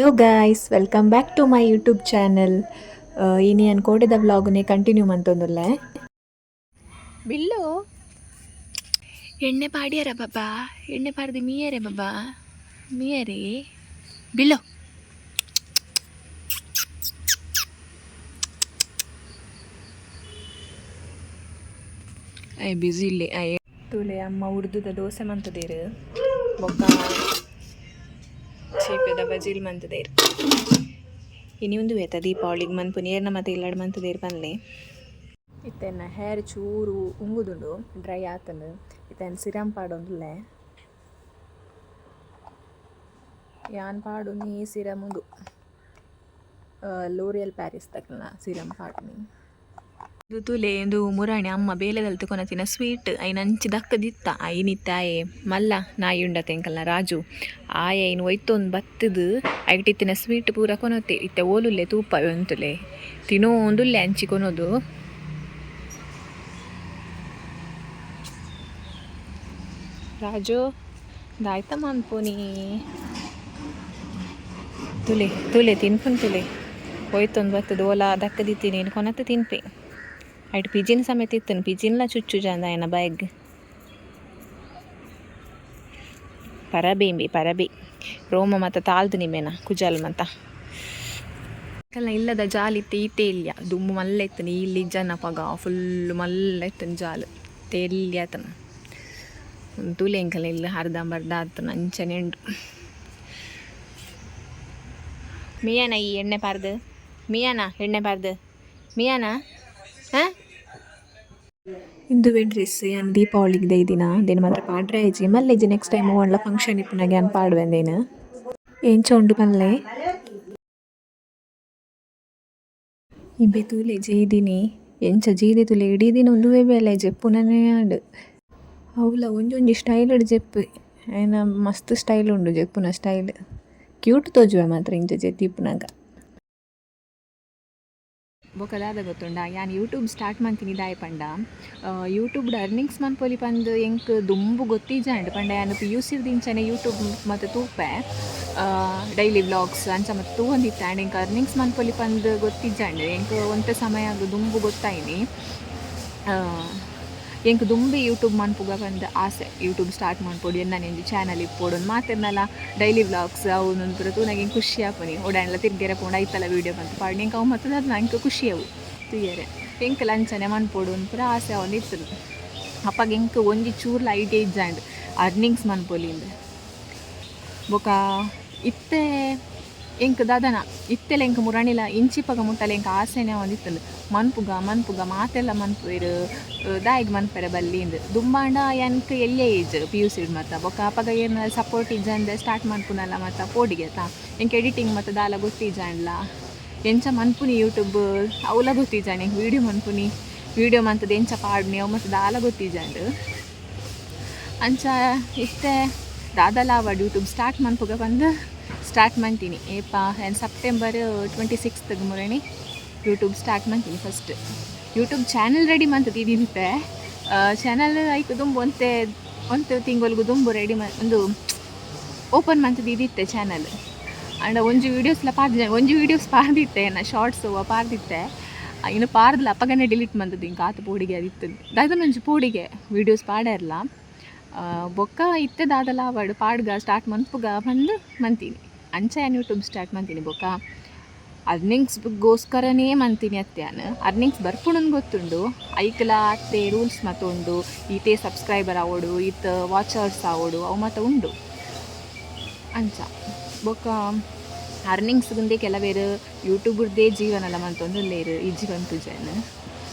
Hello guys, welcome back to my YouTube channel. ಇನಿ ಯಾನ್ ಕೋಡೆದ ವ್ಲಾಗ್ನೆ continue ಮಂತೊಂದುಲ್ಲೆ. ಬಿಲ್ಲು ಎಣ್ಣೆ ಪಾಡ್ಯಾರ ಬಾಬಾ, ಎಣ್ಣೆ ಪಾಡ್ದು ಮೀಯರೆ ಬಾಬಾ, ಮೀಯರೆ ಬಿಲ್ಲು. I busy ಇಲ್ಲೆ I. ತೂಲೆ ಅಮ್ಮ ಉರ್ದುದ ದೋಸೆ ಮಂತುದೇರು, ಬೊಕ್ಕ ಚೀಪೆದ ಬಜಿಲ್ ಮಂತುದೇರು. ಇನಿ ಉಂದು ವೇತ ದೀಪಾವಳಿಗೆ ಮನ್ಪುನಿ ಏರ್ನ ಮತ್ತೆ ಇಲ್ಲಡ್ ಮಂತುದೇರು ಪನ್ಲೆ. ಇತ್ತೆ ಎನ್ನ ಹೇರ್ ಚೂರು ಉಂಗುದುಂಡು, ಡ್ರೈ ಆತುಂಡು. ಇತ್ತೆ ಸಿರಮ್ ಪಾಡೊಂದುಲ್ಲೆ. ಯಾನ್ ಪಾಡುನಿ ಸಿರಮ್ ಉಂದು ಲೋರಿಯಲ್ ಪ್ಯಾರಿಸ್ ತಕ್ಲನ ಸಿರಮ್ ಪಾಡುನಿ. ಇದು ತೂಲೆ, ಇಂದು ಮುರಾಣಿ ಅಮ್ಮ ಬೇಲೆದಲ್ತು ಕೊನತಿನ ಸ್ವೀಟ್. ಐನ್ ಅಂಚಿ ದಕ್ಕದಿತ್ತ. ಐನಿತ್ತ ಆಯೆ ಮಲ್ಲ ನಾಯಿ ಉಂಡತೆ ಎಂಕಲ್ನ ರಾಜು, ಆಯೆ ಐನ್ ಒಯ್ತೊಂದು ಬತ್ತದು ಐಟಿತ್ತಿನ ಸ್ವೀಟ್ ಪೂರ ಕೊನೊತೆ. ಇತ್ತೆ ಓಲುಲ್ಲೆ ತೂಪ ಉಂತುಲೆ, ತಿನೋಂದುಲ್ಲೆ ಅಂಚಿ ಕೊನೊದು. ರಾಜು ದಾಯ್ತ ಮನ್ಪುನಿ? ತುಲೆ ತುಲೆ ತಿನ್ಪುನ್ ತುಲೆ. ಒಯ್ತೊಂದು ಬತ್ತದು ಓಲ ದಕ್ಕದಿತ್ತೀನಿ ಕೊನತ್ತು ತಿನ್ಪೆ. ಐಟ್ ಪಿಜಿನ್ ಸಮೇತ ಇತ್ತನು, ಪಿಜಿನ್ಲ ಚುಚ್ಚು ಜಂದ ಆಯನ ಬಾಯ್ಗ್. ಪರಬಿ ಇಂಬಿ ಪರಬಿ ರೋಮ ಮತ ತಾಲ್ದು ನಿಮೇನ ಕುಜಲ್ ಮತ. ಕಲ್ಲ ಇಲ್ಲದ ಜಾಲ್ ಇತ್ತೆ ಈತೆ ಇಲ್ಯ. ದುಂಬು ಮಲ್ಲ ಇತ್ತನು, ಇಲ್ಲಿ ಜನ ಪಗ ಫುಲ್ ಮಲ್ಲ ಇತ್ತನು ಜಾಲ್, ತೆಲ್ಯ ಆತನ. ತೂಲೆ, ಎಂಕಲ್ಲ ಇಲ್ಲ ಅರ್ಧಂಬರ್ಧ ಆತನ, ಅಂಚನೆ ಉಂಡು. ಮಿಯಾನ ಈ ಎಣ್ಣೆ ಪಾರ್ದು? ಮಿಯಾನ ಎಣ್ಣೆ ಪಾರ್ದು ಮಿಯಾನ? ಹಾಂ, ಇಂದುವೆ ಡ್ರೆಸ್ ಯಾನ್ ದೀಪಾವಳಿಗೆ ದೈದಿನ. ದೇನು ಮಾತ್ರ ಪಾಡ್ರೆ ಆಯ್ಜಿ, ಮಲ್ಲೆಜಿ. ನೆಕ್ಸ್ಟ್ ಟೈಮ್ ಓಂಡ್ಲ ಫಂಕ್ಷನ್ ಇಪ್ಪುನಾಗ ಯಾನ್ ಪಾಡುವೆಂದೇನು. ಎಂಚ ಉಂಡು ಪನ್ಲೆ. ಇಂಬೆ ತೂಲೆ ಜೇದಿನಿ ಎಂಚ ಜೇದಿ ತೂಲೆ. ಇಡೀ ದಿನ ಉಂದುವೇ ಬೇಲೆ, ಜೆಪ್ಪುನನೇ ಆಂಡ್. ಅವ್ಲ ಒಂಜೊಂಜಿ ಸ್ಟೈಲ್ಡ್ ಜೆಪ್ಪು ಆಯ್ನ. ಮಸ್ತ್ ಸ್ಟೈಲ್ ಉಂಡು ಜೆಪ್ಪುನ ಸ್ಟೈಲ್. ಕ್ಯೂಟ್ ತೋಜುವೆ ಮಾತ್ರ ಇಂಚ ಜೆತ್ತಿಪ್ಪುನಾಗ. ಬೊಕ ದಾದ ಗೊತ್ತುಂಡ, ಯಾನ್ ಯೂಟ್ಯೂಬ್ ಸ್ಟಾರ್ಟ್ ಮಂತಿನಿ ದಾಯೆ ಪಂಡ, ಯೂಟ್ಯೂಬ್ಡ್ ಅರ್ನಿಂಗ್ಸ್ ಮನ್ಪೊಲಿ ಪಂದ್ ಎಂಕ್ ದುಂಬು ಗೊತ್ತಿಜ್ಜಾಂಡ್. ಪಂಡ ಯಾನ್ ಪಿಯುಸಿ ದಿಂಚನೆ ಯೂಟ್ಯೂಬ್ ಮತ್ತು ತೂಪೆ, ಡೈಲಿ ವ್ಲಾಗ್ಸ್ ಅಂಚ ಮತ್ತು ತೂವೊಂದಿತ್ತೆ. ಆಂಡ್ ಎಂಕ್ ಅರ್ನಿಂಗ್ಸ್ ಮನ್ಪೊಲಿ ಪಂದ್ ಗೊತ್ತಿಜ್ಜಾಂಡ್. ಎಂಕ್ ಒಂತೆ ಸಮಯ ದುಂಬು ಗೊತ್ತಾಯಿನಿ. ಎಂಕ್ ದುಂಬೆ ಯೂಟ್ಯೂಬ್ ಮನ್ಪುಗ ಪಂದ್ ಆಸೆ. ಯೂಟ್ಯೂಬ್ ಸ್ಟಾರ್ಟ್ ಮನ್ಪೊಡು, ಎನ್ನನೆ ಒಂಜಿ ಚಾನಲ್ ಇಪ್ಪೊಡು, ಮಾತೆರ್ನಲ ಡೈಲಿ ವ್ಲಾಗ್ಸ್ ಅವು ಪೂರ ತೂನಗ ಎಂಕ್ ಖುಷಿ ಆಪುನಿ. ಓಡಾಂಡ್ಲ ತಿರ್ಗೆರೆ ಪೋಂಡ ಐತಲ ವೀಡಿಯೋ ಮಂತ್ ಪಾಡ್ನಿ. ಎಂಕ್ ಅವು ಮತ್ತದ ಎಂಕ್ ಖುಷಿ ಅವು ತೂಯೆರೆ. ಎಂಕ್ಲ ಅಂಚನೆ ಮನ್ಪೊಡು ಅಂದ್ ಪೂರ ಆಸೆ ಆವೊಂದಿತ್ತುಂಡು. ಅಪಗ ಎಂಕ್ ಒಂಜಿ ಚೂರ್ಲ ಐಡಿಯಾ ಇಜ್ಜಾಂಡ್ ಅರ್ನಿಂಗ್ಸ್ ಮನ್ಪೊಲಿಂದ್. ಬೊಕ ಇತ್ತೆ ಎಂಕ್ ದಾದನ ಇತ್ತೆಲ ಎಂಕ್ ಮುರಣಿಲ ಇಂಚಿಪಗ ಮುಟ್ಟಲ ಎಂಕ್ ಆಸೆನೆ ಆವೊಂದಿತ್ತುಂಡು, ಮನ್ಪುಗ ಮನ್ಪುಗ, ಮಾತೆಲ್ಲ ಮನ್ಪುವೆರ್, ದಾಯೆಗ್ ಮನ್ಪೆರೆ ಬಲ್ಲಿಂದ್. ದುಂಬಾಂಡ ಎಂಕ್ ಎಲ್ಯ ಏಜ್, ಪಿಯುಸಿಡ್ ಮಾತ. ಬೊಕ ಅಪಗ ಏರ್ನ ಸಪೋರ್ಟ್ ಇಜ್ಜಂದೆ ಸ್ಟಾರ್ಟ್ ಮನ್ಪುನಲ್ಲ ಮಾತ ಪೋಡಿಗೆ ಅತ. ಎಂಕ್ ಎಡಿಟಿಂಗ್ ಮಾತ ದಾಲ ಗೊತ್ತಿಜ್ಜಾಂಡ್ಲ. ಎಂಚ ಮನ್ಪುನಿ ಯೂಟ್ಯೂಬ್ ಅವ್ಲ ಗೊತ್ತಿಜ್ಜಾಂಡ್ ಎಂಕ್. ವೀಡಿಯೋ ಮನ್ಪುನಿ, ವೀಡಿಯೋ ಮಂತುದು ಎಂಚ ಪಾಡ್ನಿ, ಅವು ಮಾತ ದಾಲ ಗೊತ್ತಿಜ್ಜಾಂಡ್. ಅಂಚ ಇತ್ತೆ ದಾದಲ ಆವಡ್ ಯೂಟ್ಯೂಬ್ ಸ್ಟಾರ್ಟ್ ಮನ್ಪುಗ ಪಂದ್ ಸ್ಟಾರ್ಟ್ ಮಂತೀನಿ. ಏಪ ಏನು ಸೆಪ್ಟೆಂಬರ್ 26 ಮುರಣಿ ಯೂಟ್ಯೂಬ್ ಸ್ಟಾರ್ಟ್ ಮಂತೀನಿ. ಫಸ್ಟ್ ಯೂಟ್ಯೂಬ್ ಚಾನಲ್ ರೆಡಿ ಮಂತುದು. ಚಾನಲ್ ಐಕ್ ದುಂಬು ಒಂತೆ ಒಂತೆ ತಿಂಗೊಲ್ಗು ದುಂಬು ರೆಡಿ ಮ ಒಂದು ಓಪನ್ ಮಂತುದು ಇದಿತ್ತೆ ಚಾನಲ್. ಆಂಡ ಒಂಜಿ ವೀಡಿಯೋಸ್ಲ ಪಾಡ್ದಿಜ. ಒಂಜಿ ವೀಡಿಯೋಸ್ ಪಾಡ್ದಿತ್ತೆ ನಾ, ಶಾರ್ಟ್ಸ್ ಪಾಡ್ದಿತ್ತೆ. ಇನ್ನು ಪಾರ್ದ್ಲ ಅಪಗನೆ ಡಿಲೀಟ್ ಮಂತುದು. ಇಂಕ್ ಆತ್ ಪೋಡಿಗೆ ಅದಿತ್ತು, ದಾದನ ಒಂಜಿ ಪೋಡಿಗೆ ವೀಡಿಯೋಸ್ ಪಾಡ್ಯಾರ್ಲ. ಬೊಕ್ಕ ಇತ್ತೆ ದಾದಲ ಆವಡ್ ಪಾಡ್ಗ, ಸ್ಟಾರ್ಟ್ ಮನ್ಪುಗ ಪಂದ್ ಮಂತೀನಿ. ಅಂಚ ಯಾನ್ ಯೂಟ್ಯೂಬ್ ಸ್ಟಾರ್ಟ್ ಮಂತೀನಿ. ಬೊಕ್ಕ ಅರ್ನಿಂಗ್ಸ್ಗೋಸ್ಕರನೇ ಮಂತೀನಿ ಅತ್ತೆ ಯಾನ್. ಅರ್ನಿಂಗ್ಸ್ ಬರ್ಪುಂಡು ಗೊತ್ತುಂಡು. ಐಕ್ಲ ಅತ್ತೆ ರೂಲ್ಸ್ ಮಾತ ಉಂಡು. ಈತೇ ಸಬ್ಸ್ಕ್ರೈಬರ್ ಆವೊಡು, ಈತ್ ವಾಚರ್ಸ್ ಆವೊಡು, ಅವು ಮಾತ ಉಂಡು. ಅಂಚ ಬೊಕ್ಕ ಅರ್ನಿಂಗ್ಸ್ ಗುಂದೆ ಕೆಲವೇರು ಯೂಟ್ಯೂಬ್ದೇ ಜೀವನಲ ಮಂತೊಂದುಲ್ಲೇರು, ಇಜ್ಜಿ ಪನ್ಪುಜೆನ್.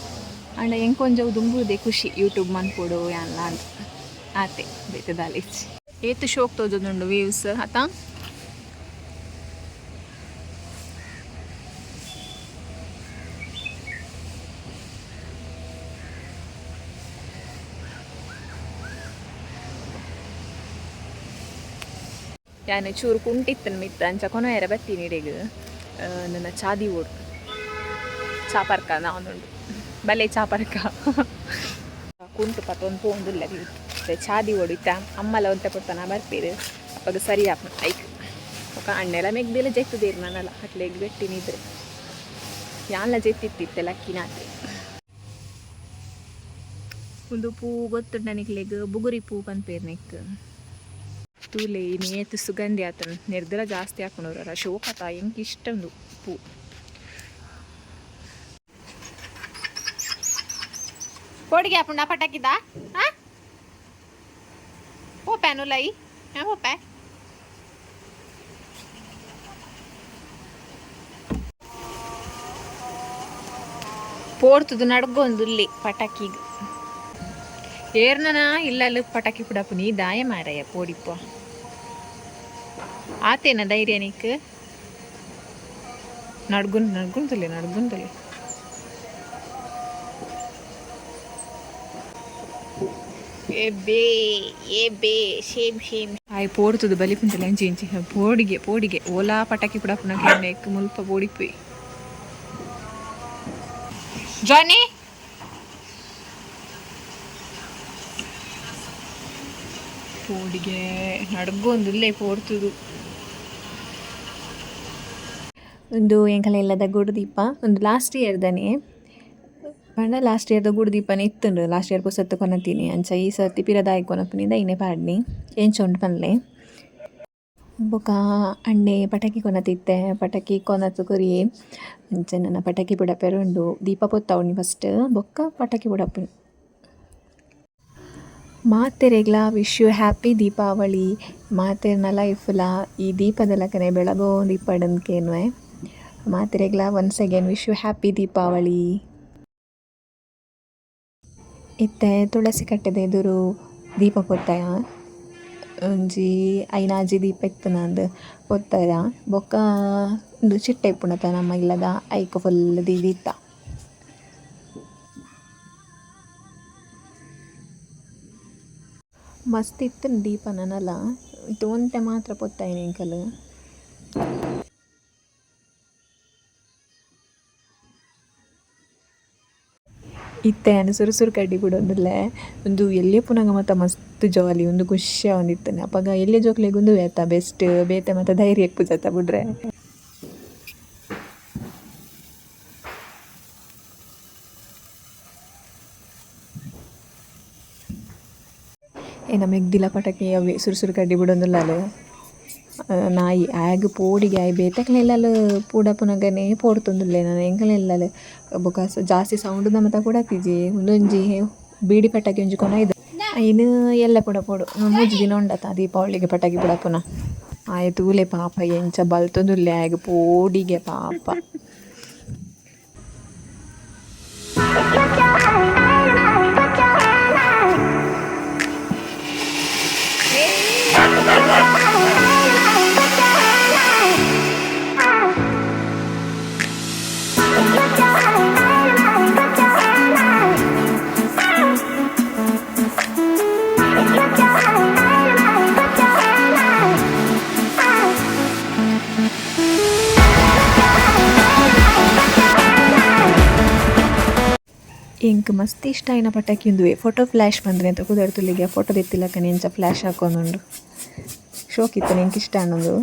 ಆಂಡ ಎಂಕೊಂಜವು ದುಂಬುದೆ ಖುಷಿ ಯೂಟ್ಯೂಬ್ ಮನ್ಪೊಡು ಯಾನ್ಲ ಅಂದ್. ಆತೆ, ಬೇತೆ ದಾಲ ಇಜ್ಜಿ. ಏತ್ ಶೋಕ್ ತೋಜೊಂದುಂಡು ವ್ಯೂಸ್ ಅತ. ಯಾನ್ ಚೂರು ಕುಂಟಿತ್ತನ್ ಮಿತ್ತ, ಅಂಚ ಕೊನೊಯೆರೆ ಬತ್ತೀನಿ ಇಡೆಗ್. ನನ್ನ ಚಾದಿ ಓಡು ಚಾಪರ್ಕ ನಾವೊಂದುಂಡು ಬಲೆ ಚಾಪರ್ಕ. ಕುಂಟು ಪತ್ತೊಂದು ಪೋಂದುಲ್ಲ. ಚಾದಿ ಓಡು ಇತ್ತ ಅಮ್ಮಲ ಒಂತೆ ಪೊರ್ತನ ಬರ್ಪೇರು, ಅಪಗ ಸರಿ ಆಪುಂಡು ಐಕ್. ఒక ಅಣ್ಣೆಲ ಮೆಗ್ದಿಲ ಜೆತ್ತುದೇರ್ ನಾನಲ್ಲ ಅಟ್ಲೆಗ್ ಗಟ್ಟಿನಿದ್ರೆ ಯಾನ್ಲ ಜೆತ್ತಿತ್ತಿತ್ತೆ ಲಕ್ಕಿನಾತೆ. ಒಂದು ಪೂ ಗೊತ್ತುಂಡ ನಿಕ್ಲೆಗ್? ಬುಗುರಿ ಪೂ ಪನ್ಪೇರ್ ನೆಕ್. ತೂಲೆ ನೇತು ಸುಗಂಧಿ ಆತನ ನಿರ್ದಲ ಜಾಸ್ತಿ ಹಾಕೊಂಡವ್ರ ಶೋಕತ. ಎಂಕ್ ಇಷ್ಟ ಒಂದು ಪೂ. ಪೋಡಿಗೆ ಆಪುಂಡ ಪಟಾಕಿದ? ಹಾ, ಪೋಪ್ಯಾನುಲೈ? ಹಾ, ಪೋಪೆ. ಪೋರ್ತುದು ನಡ್ಗೊಂದುಲ್ಲಿ ಪಟಾಕಿಗ್. ಏರ್ನನ ಇಲ್ಲಲ್ಲಿ ಪಟಾಕಿ ಪುಡಪುನಿ ದಾಯ ಮಾರಯ್ಯ ಪೋಡಿಪ್ಪ. ಆತೇನ ಧೈರ್ಯ ನಿಕ್? ನಡ್ಗುನ್ ನಡ್ಗುಂತಲೆ ನಡ್ಗುಂತಲೆ. ಏ ಬೇ ಏ ಬೇ, ಶೇಮ್ ಶೇಮ್. ಆಯ್ ಪೋಡ್ತುದು ಬಲಿಪುಂತಲೆ ಅಂಚಿ ಇಂಚಿ. ಪೋಡಿಗೆ ಪೋಡಿಗೆ ಓಲಾ ಪಟಾಕಿ ಪುಡಪುನ ಎಕ್ ಮುಲ್ಪ ಪೋಡಿಪೋಯಿ. ಜಾನಿ, ಪೋಡಿಗೆ ನಡ್ಗೊಂದುಲ್ಲೆ ಪೋಡ್ತುದು. ಒಂದು ಎಂಕಲ ಇಲ್ಲದ ಗುಡುದೀಪ ಒಂದು ಲಾಸ್ಟ್ ಇಯರ್ದನೆ ಪಂಡ. ಲಾಸ್ಟ್ ಇಯರ್ದ ಗುಡುದೀಪನೆ ಇತ್ತುಂಡು. ಲಾಸ್ಟ್ ಇಯರ್ ಪೊಸತ್ತು ಕೊನತೀನಿ. ಅಂಚ ಈ ಸರ್ತಿ ಪಿರದಾಯಿ ಕೊನಪುನಿಂದ ಇನೆ ಪಾಡ್ನಿ. ಎಂಚ ಉಂಡು ಪನ್ಲೆ. ಬೊಕ ಅಣ್ಣೆ ಪಟಾಕಿ ಕೊನತಿತ್ತೆ. ಪಟಾಕಿ ಕೊನತು ಕೊರಿಯೆ. ಅಂಚ ನನ ಪಟಾಕಿ ಪುಡಪೆರೆ ಉಂಡು. ದೀಪ ಪೊತ್ತವಣಿ ಫಸ್ಟ್, ಬೊಕ್ಕ ಪಟಾಕಿ ಪುಡಪುನಿ. ಮಾತೆರೆಗ್ಲ ವಿಶ್ you happy Deepavali. ಮಾತೆರ್ನ ಲೈಫ್ಲ ಈ ದೀಪದ ಲಕನೆ ಬೆಳಗೋಂದು ಇಪ್ಪಡಂದ್ ಕೇನುವೆ. ಮಾತೆರೆಗ್ಲ once again wish you happy Deepavali. ಇತ್ತೆ ತುಳಸಿ ಕಟ್ಟೆದ ಎದುರು ದೀಪ ಪೊತ್ತಾಯ. ಒಂಜಿ ಐನಾಜಿ ದೀಪ ಇತ್ತುನಂದ್ ಪೊತ್ತಾಯ. ಬೊಕ್ಕ ಉಂದು ಚಿಟ್ಟೆ ಇಪ್ಪುಂಡತ ನಮ್ಮ ಇಲ್ಲದ, ಐಕ್ ಫುಲ್ ದೀದಿತ್ತ. ಮಸ್ತ್ ಇತ್ತುಂಡು ದೀಪ ನನಲ. ಇತ್ತೆ ಒಂತೆ ಮಾತ್ರ ಪೊತ್ತಾಯಿನಿ ಎಂಕುಲು. ಇತ್ತೆ ಯಾನ್ ಸುರು ಸುರು ಕಡ್ಡಿ ಬುಡೊಂದುಲ್ಲೆ. ಉಂದು ಎಲ್ಯ ಉಪ್ಪುನಗ ಮಾತ ಮಸ್ತ್ ಜಾಲಿ, ಉಂದು ಖುಷಿ ಆವೊಂದಿತ್ತುಂಡು. ಅಪಗ ಎಲ್ಯ ಜೋಕ್ಲೆಗ್ ಉಂದುವೇ ಅತ್ತ ಬೆಸ್ಟ್, ಬೇತೆ ಮಾತ ಧೈರ್ಯ ಇಪ್ಪುಜತ್ತ ಬುಡ್ರೆ. ಎನ್ನ ಮೆಗ್ದಿಲ ಪಟಾಕಿ ಅವೇ ಸುರು ಸುರು ಕಡ್ಡಿ ಬುಡೊಂದುಲ್ಲಲ್. ನಾಯಿ ಆಯಗ್ ಪೋಡಿಗೆ. ಆಯೆ ಬೇತೆಕ್ಲ್ನ ಇಲ್ಲಲ್ ಪುಡಪುನಗನೇ ಪೋಡ್ತೊಂದುಲ್ಲೆ. ನನ ಎಂಕಲ್ನ ಇಲ್ಲಲ್ ಬೊಕ ಜಾಸ್ತಿ ಸೌಂಡ್ ಮಾತ ಪುಡತಿಜಿ. ಉಂದೊಂಜಿ ಬೀಡಿ ಪಟಾಕಿ ಒಂಜಿ ಕೊನೊಯ್ದ, ಐನ್ ಎಲ್ಲೆ ಪುಡಪೊಡು. 3 ದಿನ ಉಂಡತ ದೀಪಾವಳಿಗೆ ಪಟಾಕಿ ಪುಡಪುನ. ಆಯೆ ತೂಲೆ ಪಾಪ ಎಂಚ ಬಲ್ತೊಂದುಲ್ಲೆ. ಆಯಗ್ ಪೋಡಿಗೆ ಪಾಪ. ಎಂಕ್ ಮಸ್ತ್ ಇಷ್ಟ ಆಯಿನ ಪಟಾಕಿ ಉಂದುವೆ. ಫೋಟೋ ಫ್ಲ್ಯಾಶ್ ಬಂದ್ರೆ ಅಂತ ಕುದರ್ ತುಲಿಗೆ ಫೋಟೋ ದೆತ್ತಿಲಕನೆ ಎಂಚ ಫ್ಲ್ಯಾಶ್ ಹಾಕೊಂದುಂಡು. ಶೋಕ್ ಇತ್ತುಂಡು. ಎಂಕ್ ಇಷ್ಟ ಆಂಡ್ ಉಂದು.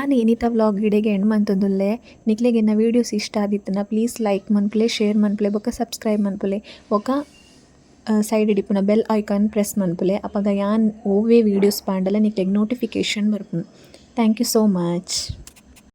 ಯಾನ್ ಇನಿತ ವ್ಲಾಗ್ ಇಡೆಗೆ ಎಂಡ್ ಮಂತೊಂದುಲ್ಲೆ. ನಿಕ್ಲೆಗ್ ಎನ್ನ ವೀಡಿಯೋಸ್ ಇಷ್ಟ ಆದಿತ್ತುಂಡ ಪ್ಲೀಸ್ ಲೈಕ್ ಮನ್ಪುಲೆ, ಶೇರ್ ಮನ್ಪುಲೆ ಬೊಕ ಸಬ್ಸ್ಕ್ರೈಬ್ ಮನ್ಪುಲೆ. ಬೊಕ ಸೈಡ್ ಡಿಪ್ಪುನ ಬೆಲ್ ಐಕಾನ್ ಪ್ರೆಸ್ಸ್ ಮನ್ಪುಲೆ. ಅಪಗ ಯಾನ್ ಒವ್ವೆ ವೀಡಿಯೋಸ್ ಪಾಂಡಲ ನಿಕ್ಲೆಗ್ ನೋಟಿಫಿಕೇಷನ್ ಬರ್ಪುಂಡು. Thank you so much.